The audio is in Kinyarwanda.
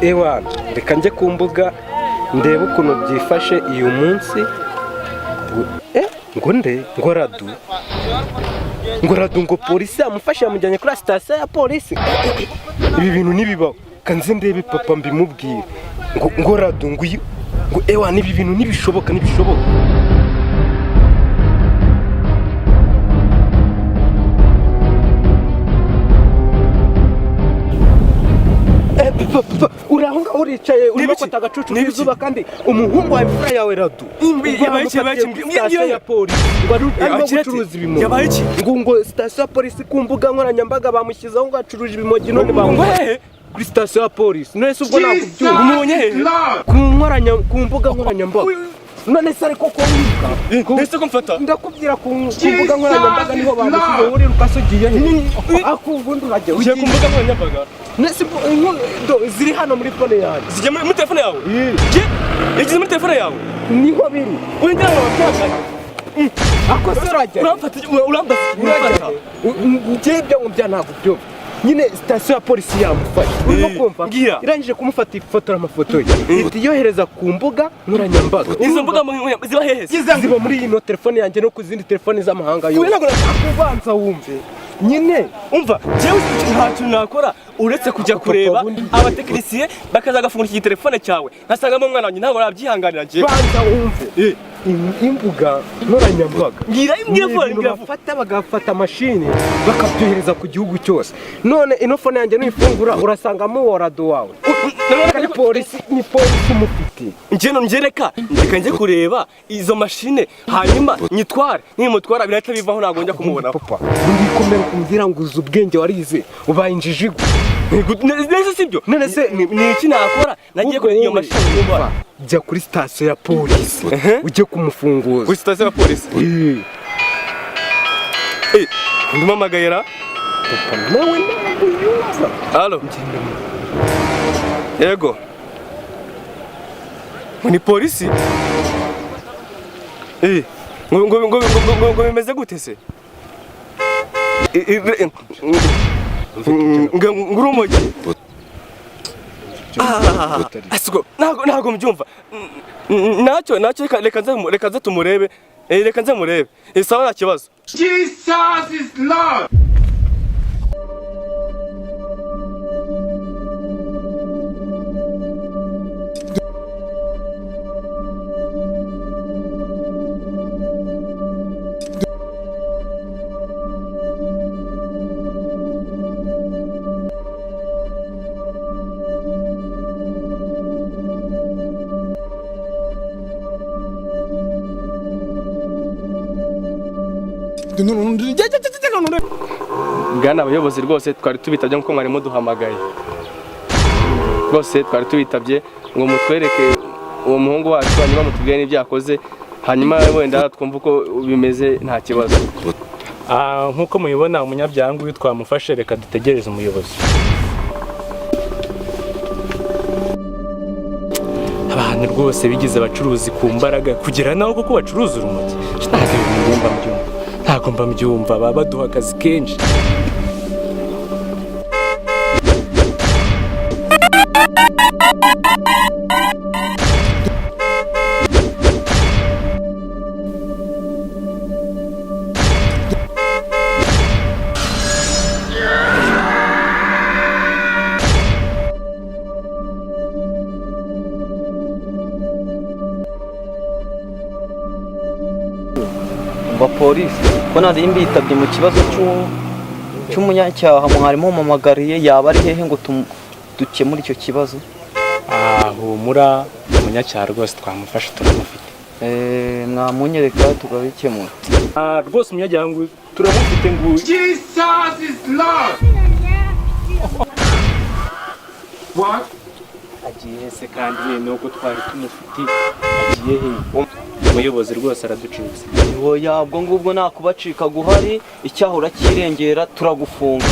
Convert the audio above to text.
Ewa, reka njye ku mbuga ndebe ukuntu byifashe uyu munsi. Ngo nde? Ngo Radu, ngo Radu, ngo polisi yamufashe, yamujyanye kuri sitasiyo ya polisi. Ibi bintu ntibibaho. Kanze ndebe papa mbimubwire. Ngo Radu, ngo uyu, ngo ewa, n'ibi bintu ntibishoboka, ntibishoboka. Papa, papa, uri aho ngaho uricaye urimo N'ibiki? kota agacucu N'ibiki? k'izuba, kandi umuhungu wawe, imfura yawe Radu, Yabaye iki? Yabaye iki? kuri sitasiyo ya polisi, ngo arimo Agira ati, gucuruza ibimogi. Yabaye iki? Ngo sitasiyo ya polisi, ku mbuga nkoranyambaga bamushyizeho ngo acuruje ibimogi, none Ngo bamufashe hehe? kuri sitasiyo ya polisi. None se ubwo ntabwo ubyumva? Umubonye hehe? Ku mbuga nkoranyambaga. None se ariko ko wiruka? Mbese ko mfata? Ndakubwira, ku mbuga nkoranyambaga niho bamushyize. Uriruka se ugiye he? Ako ubundi urajya Ugiye ku mbuga nkoranyambaga? None se ziri hano muri phone yanjye. Zijya muri telefone yawe? Eh. Ye, yagize muri telefone yawe? Niho biri. Wenda wabyaganye. Ako se urajya he? Uramfata, uramfata, uramfata. Njye ibyo ngubya ntabwo byumva. Nyine sitasiyo ya polisi yamufashe, urimo kumva? Mbwira. Irangije kumufata, ifotora amafoto ye, ihita iyohereza ku mbuga nkoranyambaga. Izo mbuga ziba hehe se? Ziba muri ino telefone yanjye no ku zindi telefone z'amahanga Uyu yose. ntabwo Ubanza wumve nyine. Umva, jewe nta kintu nakora uretse kujya Papa, kureba abatekinisiye bakaza gafungura iki telefone cyawe, nkasangamo umwana wanjye. Ntabwo nabyihanganira njyewe. Banza wumve. Imbuga nkoranyambaga Mbwira, mbwira ni vuba, ibintu mbwira vuba. bafata, bagafata mashini, bakabyohereza ku gihugu cyose. None ino phone yanjye nuyifungura urasangamo uwo Rado wawe. Ni polisi, ni polisi umufite. Njye no njye, reka njye kureba izo mashine, hanyuma nyitware. Nimutwara birahita bivaho, ntabwo njya kumubonaho. Papa, ndikomera kumbwira ngo uzi ubwenge, warize, ubaye injiji. Nese sibyo? None se Ni iki nakora? Nagiye kureba iyo mashini. Umva, jya kuri sitasiyo ya polisi ujye kumufunguza. Kuri sitasiyo ya polisi? Eh. Ndumamagayera. Papa nawe ntabwo yumva. Halo, yego, ngo ni polisi. Ngo bimeze gute se? Ngo urumogi? Asuko ntabwo mbyumva. Ntacyo, reka nze tumurebe. Reka nze murebe. Sawa, nta kibazo. Jesus is Lord. Bwana abayobozi, rwose twari tubitabye nk'uko mwari muduhamagaye. Rwose twari tubitabye ngo mutwereke uwo muhungu wacu, hanyuma mutubwire n'ibyo yakoze, hanyuma wenda twumve uko bimeze, nta kibazo. Ah, nk'uko mubibona, umunyabyaha nguyu twamufashe. Reka dutegereze umuyobozi. Abantu rwose bigize abacuruzi ku mbaraga, kugera naho kuko bacuruza urumogi. Ntabwo ibintu mba mbyumva, ntabwo mba mbyumva. Baba baduha akazi kenshi. Umva polisi, ko nari mbitabye mu kibazo cy'umunyacyaha mwari mumamagariye, yaba ari hehe ngo dukemure icyo kibazo? Ah, humura, umunyacyaha rwose twamufashe, turamufite. Mwamunyereka tukabikemura. Ah, rwose umunyabyaha nguyu turamufite nguyu. Jesus is Lord. What? Agiye se kandi ni uko twari tumufite, agiye he? Umuyobozi rwose araducitse. Oya, ubwo ngubwo nta kubacika guhari. Icyaha uracyirengera, turagufunga.